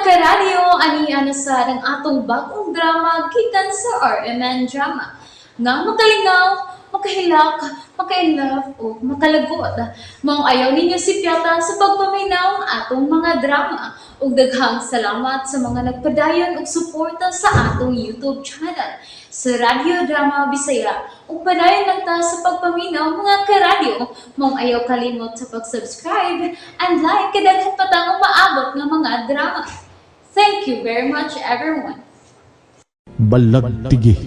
Karadyo, ani na sa ang atong bagong drama gikan sa RMN Drama. Nga makalingaw, makahilak, maka-inlove o makalagot. Maong ayaw ninyo sipyata sa pagpaminaw ang atong mga drama. Ug daghang salamat sa mga nagpadayon og suporta sa atong YouTube channel sa Radyo Drama Bisaya. Ug padayon lang ta sa pagpaminaw, mga karadyo. Maong ayaw kalimot sa pag-subscribe and like kay daghan pa tang umaabot nga mga drama. Thank you very much, everyone. Balagtigi.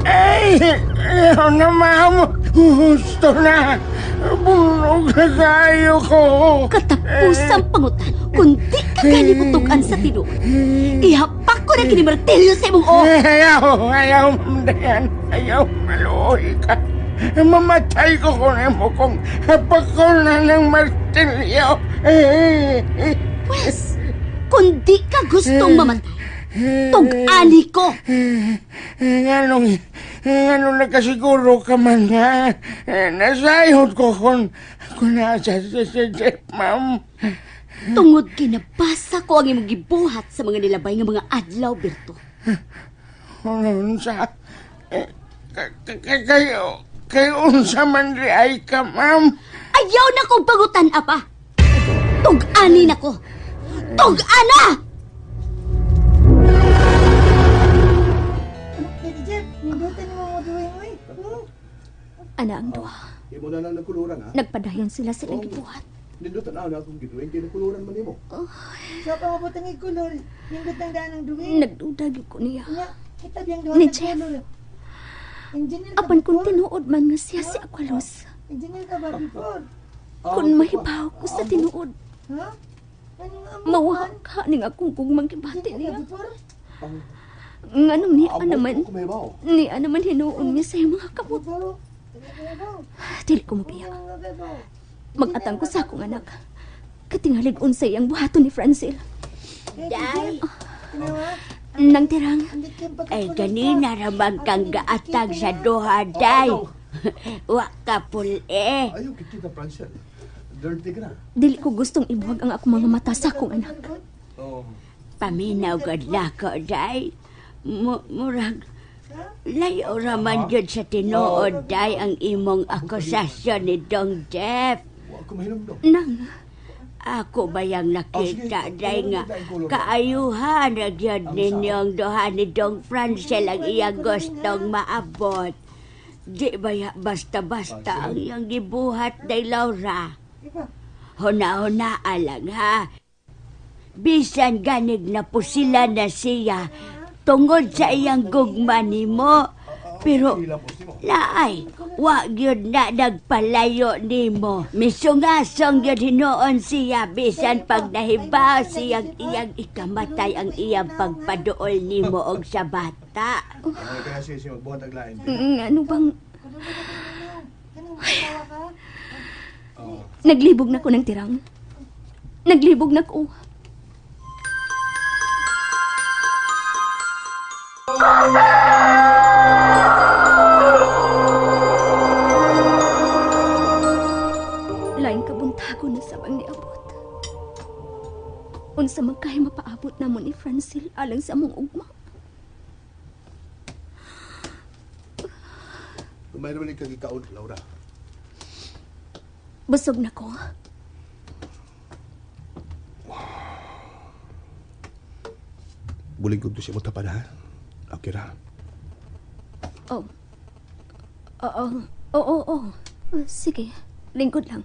Ay, ayaw na, ma'am. Gusto na. Bunog na tayo ko. Katapusang pangutan, kundi ka gani sa tinuod. Ihapak ko na kini martilyo sa imong o. Ayaw, ayaw, Ma'am Dayan. Ayaw, maluoy ka. Mamatay ko kung imo kung hapak ko na ng martilyo. Pwes, kundi ka gustong mamatay, tug-ani ko. Nganong, nganong nakasiguro ka man ha? Nasayod ko kung nasa si Jeff, ma'am. Tungod kinabasa ko ang imong gibuhat sa mga nilabay nga mga adlaw, Berto. Unsa? Eh, kayo, kayo unsa man di ay ka, ma'am? Ayaw na kong pangutan, apa. Tug-ani na ko. Tug-ana! Tito Jeff, nindutan yung mga drawing mo eh. No? Ana ang duha. Imo na lang nagkuluran ha. Nagpadayon sila sa ilang gibuhat. Nindot na na akong gidrawing kay nagkuluran man nimo. So, pamabutan ng kulor. Nindot ang daan ng drawing. Nagduda gyud ko niya. Nya, kita biyang duha Ni ng Jeff. kulor. Engineer ka Apan kung before? tinuod man nga siya si Aqualos, Engineer ka ba before? kung mahibaw ko sa tinuod, Ha? Ano nga amo mawa man? ka ning akong gugmang gibati Engineer niya. ka before? Nganong niya naman, Ko mahibaw. niya naman hinuon niya sa iyang mga kamot. Before? Engineer ka ba? Dili ko mabiya. Ano nga ba? Mag-atang ko sa akong anak. Katingalig unsay ang buhaton ni Francel. Day! Tinawa? Nang tirang, Andit kang Ay, pagkakulor ganina ka. ramang kang gaatag sa duha, day. Wa ka pul eh. Ayaw kikita Francel. Dirty ka na. Dili ko gustong ibuwag ang akong mga mata sa akong anak. Oh. Paminaw gad lako, day. Murag, layo raman jud sa tinuod, day, ang imong akusasyon ni Dong Jeff. Wa ko mahinumdom. Nang, Ako bayang nakita, Oh, sige. day, nga kaayuhan na gyud ninyong duha ni Dong Francel ang iyang gustong maabot. Di baya basta-basta ang iyang gibuhat, day Laura. Iba. Huna-huna lang ha. Bisan ganig na pusila na siya tungod sa iyang gugma nimo. Pero laay, wa gyud na nagpalayo nimo. Misungasong gyud hinuon siya bisan pag nahibaw siyang iyang ikamatay ang iyang pagpaduol nimo og sa bata. Ay kaya siya siya magbuhat og lain. Ano bang, Kulor na kayo ninyo. Kanang matawa ka? Naglibog na ko ng tirang. Naglibog na ko. Laing kabuntago na sabang niabot. Unsa man kay mapaabot namo ni Francel alang sa among ugma. Tumay naman ni kagikaon, Laura. Busog na ko. Bulig ko to siya mo tapan ha. Okay ra. Oh. Oo. Oo, oo. Sige. Lingkod lang.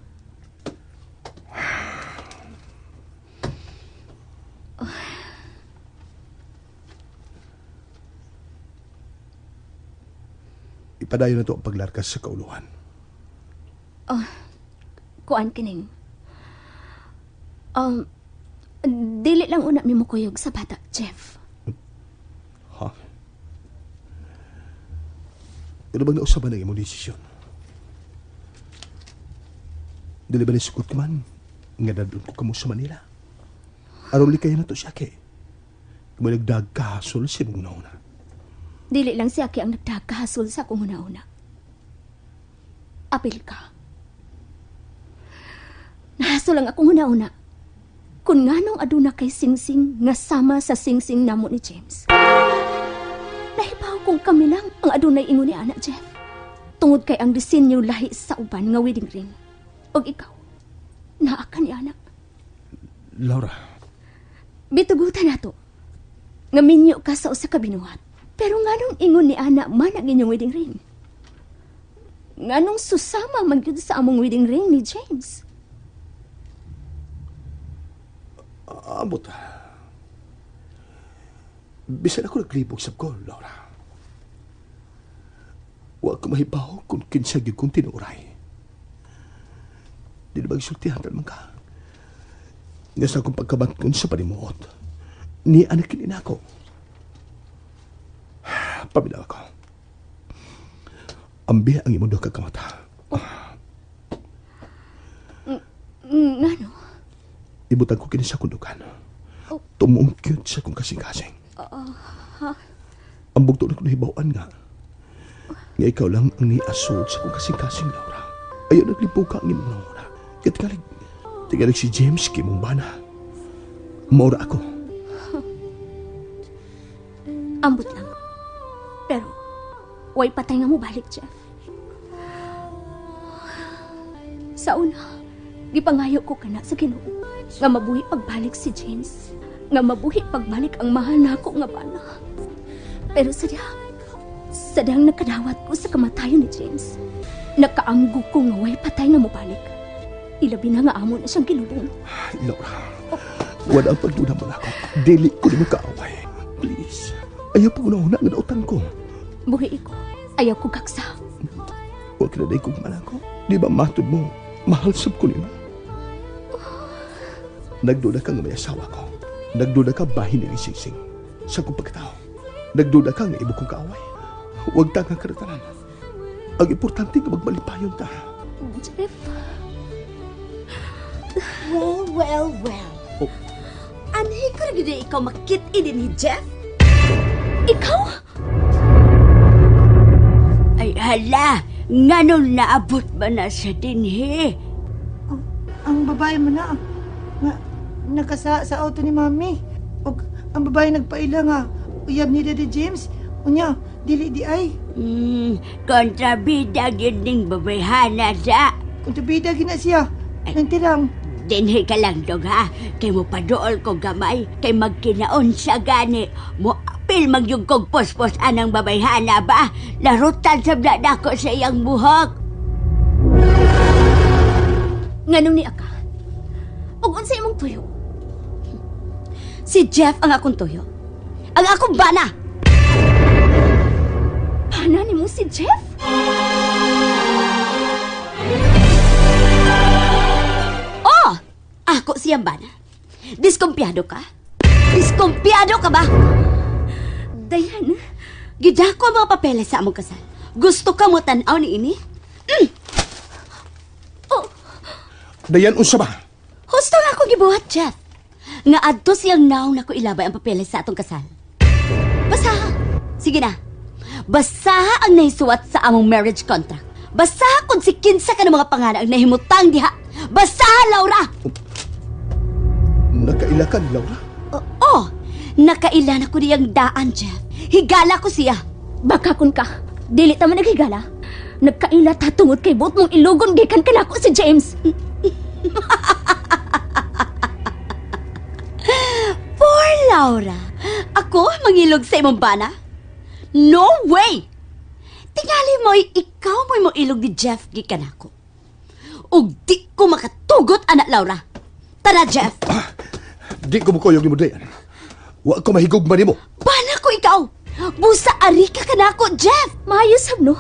Ipadayon na to ang paglarkas sa kauluhan. Kuan kining. Dili lang una mi mukuyog sa bata, Jeff. Ha? Ano bang nausaban ang imong desisyon? Dili ba nisukot ka man? Nga dadun ko kamo sa Manila. Aron likay na to siya kay. Kung may nagdagkahasol sa imong nauna. Dili lang si Aki ang nagdagkahasol sa akong una-una. Apil ka. Nahasol ang akong una-una. Kung nganong aduna kay singsing nga sama sa singsing namo ni James. Nahibaw kung kami lang ang adunay ingon ni ana, Jeff. Tungod kay ang disenyo lahi sa uban nga wedding ring. Og ikaw, naa ka ni anak. Laura, Bitugutan nato. Nga minyo ka sa usa ka binuhat. Pero nganong ingon ni ana man ang inyong wedding ring? Nganong susama man gyud sa among wedding ring ni James? Ambot. Bisan ako naglibog sa ko, Laura. Wa ko mahibaw kung kinsa gyud kong tinuray. Di na magsultihan man ka. Nga sa akong pagkabatkon sa panimuot, ni anak kini nako. Paminaw ako. Ambi ang imong duha ka kamata. Ngano? Ibutang ko kini sa kundukan. Tumuong cute sa kong kasing-kasing. Ang bugto na ko nahibawan nga. Nga ikaw lang ang niasod sa kong kasing-kasing, Laura. Ayaw naglipo ka ang imong nanguna. Kaya tingalig si James kay mong bana. Maura ako. Ambot lang. Pero, way patay nga mo balik, Jeff. Sa una, gipangayo ko kana sa Ginoo nga mabuhi pagbalik si James, nga mabuhi pagbalik ang mahal nako nga bana. Pero sa diha, sa dihang nakadawat ko sa kamatayon ni James, nakaanggo ko nga way patay nga mobalik. Ilabi na nga amo na siyang gilubong. Laura, wala ang pagduda mo na ako. Dili ko nimo kaaway. Please. Ayaw pag una nga dautan ko. Buhi ko, ayaw ko gaksa. Huwag na day kong ko. Di ba matod mo, mahal sab ko nimo. Nagduda ka nga may asawa ko. Nagduda ka bahin ni Singsing sa kong pagkatao. Nagduda ka nga ibo kong kaaway. Huwag ta nga karatanan. Ang importante nga magmalipayon ta. Jeff, Well, well, well. Oh. Anhi ko na gid ikaw makit-in ni Jeff? Ikaw? Ay hala, nganong naabot ba na sa dinhi? Ang babae mo na, nga, nakasa sa auto ni Mami. Og ang babae nagpaila nga, uyab ni Daddy James. Unya, dili di ay. Kontrabida gyud ning babayhana sa. Kung tubida gina siya, nang tirang. Dinhi ka lang dog ha, kay mo paduol ko gamay, kay magkinaon sa gani. Mo apil magyug kog pospos anang babayhana ba? Larutan sa dako sa iyang buhok. Nganong ni aka? Ug unsa imong tuyo? Si Jeff ang akong tuyo. Ang akong bana! Pana nimo si Jeff? Oh! Ako siyang bana. Diskumpiyado ka? Diskumpiyado ka ba? Dayan, Gidako ang mga papeles sa among kasal. Gusto ka mo tan-aw ni ini? Oh, Dayan unsa ba? Husto nga ako gibuhat, Jeff. Nga adto siyang naong nako ilabay ang papeles sa atong kasal. Basaha. Sige na. Basaha ang nahisuwat sa among marriage contract. Basaha kung si kinsa ka ng mga pangalan ang nahimutang diha. Basaha, Laura! Nakaila ka, Laura? Oo, nakailan ako niyang daan, Jeff. Higala ko siya. Baka kun ka, dili ta man naghigala. Nagkaila ta tungod kay buot mong ilugon gikan kanako si James. Poor Laura. Ako mangilog sa imong bana? No way! Tingali mo'y ikaw mo'y moilog ni Jeff gikan ako. Ug di ko makatugot, anak Laura. Tara, Jeff. Di ko mukuyog nimo, Dayan. Wa ko mahigugma nimo. Bana ko ikaw. Busa arika ka na ako, Jeff. Maayo sab no.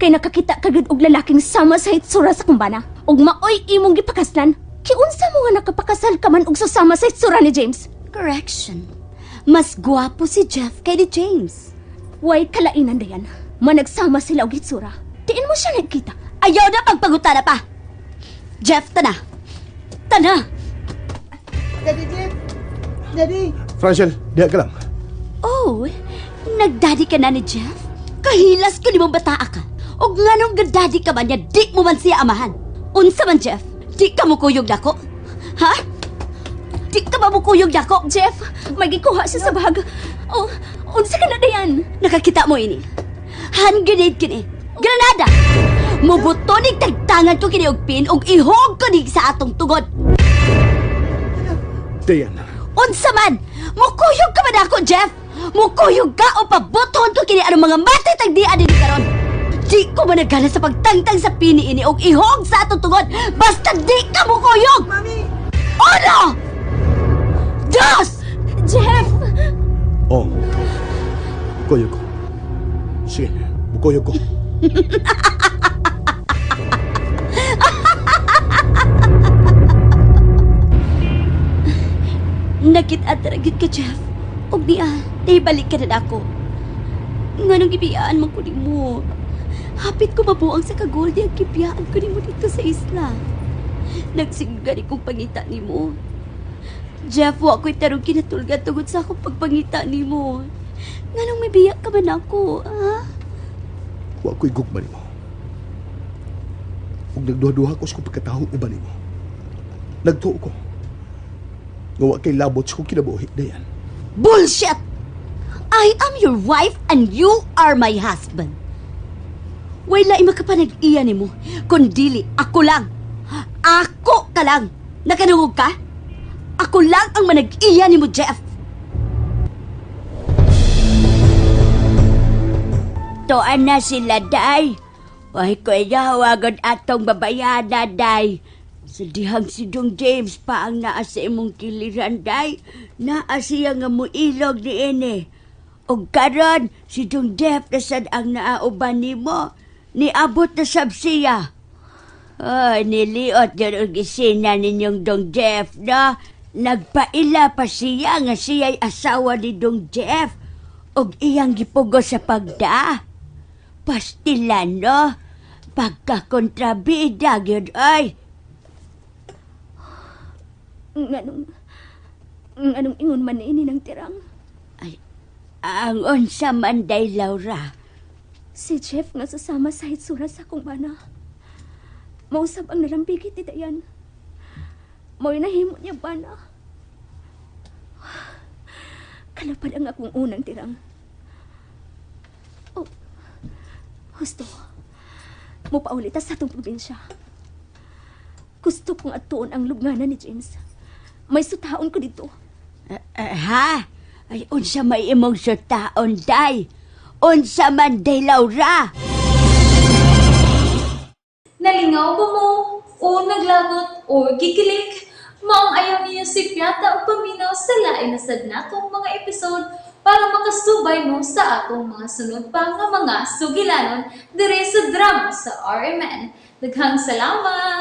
Kay nakakita ka gud og lalaking sama sa hitsura sa kumbana. Ug maoy imong gipakaslan. Kiunsa mo nga nakapakasal ka man og susama sa hitsura ni James? Correction. Mas gwapo si Jeff kay ni James. Way kalainan dayan. Managsama sila og hitsura. Diin mo siya nagkita. Ayaw na pagpagutana pa. Jeff, tana. Tana. Daddy Jeff! Daddy! Francel, diha ka lang. Oh, nagdaddy ka na ni Jeff? Kahilas ko ni mong bataa ka. Og nganong gadaddy ka man niya, di mo man siya amahan. Unsa man, Jeff? Di ka mo kuyog nako? Ha? Di ka ba mukuyog nako? Jeff, may gikuha siya sa bag. Oh, unsa ka na dayan? Nakakita mo ini. Hand grenade kini. Granada! Mubuto nig tagtangan ko kini og pin og ihog ko nig sa atong tugod. Dayan, Unsa man? Mukuyog ka man ako, Jeff! Mukuyog ka o pabuton ko kini anong mga matay tagdian dinhi karon. Di ko managala sa pagtangtang sa pini ini og ihog sa atong tugod basta di ka mukuyog! Mami! Uno! Dos! Jeff! oh. Bukuyog ko. Sige, bukuyog ko. Nakita taragit ka, Jeff. Og niya, naibalik ka na ako. Nganong gibiyaan man ko nimo. Hapit ko mabuang sa kagoldi ang gibiyaan ko nimo dito sa isla. Nagsigari kong pangita nimo. Jeff, wa ko'y tarong kinatulga tungod sa akong pagpangita nimo. Nganong may biya ka man ako, ha? Wa ko'y gugma nimo. Ug nagduha-duha ko sa kong pagkatawong uban nimo. Nagtuo ko. Nga wa kay labot sa kong kinabuhi, Dayan. Bullshit! I am your wife and you are my husband. Wala makapanag-iya nimo, kundili ako lang. Ako ka lang. Nakanungog ka? Ako lang ang manag-iya nimo, Jeff. Tuan na sila, day. Ay, kuya, hawagod atong babayana, day. Sa dihang si Dong James pa ang naa sa imong kiliran, day. Naa siya nga muilog ni ini. Og karon, si Dong Jeff na sad ang naauban nimo. Niabot na sab siya. Ay, niliot yun og isina ninyong Dong Jeff, no? Nagpaila pa siya nga siya'y asawa ni Dong Jeff. Og iyang gipugo sa pagda. Pastilan, no? Pagkakontrabida, gyud ay. Nganong nganong ingon man ini ng tirang. Ay, ang unsa man day, Laura. Si Jeff nga sasama sa hitsura sa akong bana. Mausab ang nalambigit ni Dayan. Mao'y nahimo niya bana. Kalapad ang akong unang tirang. Oh, husto. Mupaulit ta sa atong probinsya. Gusto kong atuon ang lubnganan ni James. May sutaon ko dito. Eh, ha? Ay, unsa may imong sutaon, day? Unsa man day, Laura? Nalingaw ba mo? O naglagot o gikilig? Maong ayaw niyo si Piata o paminaw sa lain na sad natong mga episode para makasubay mo sa atong mga sunod pa nga mga sugilanon dire sa drama sa RMN. Daghang salamat!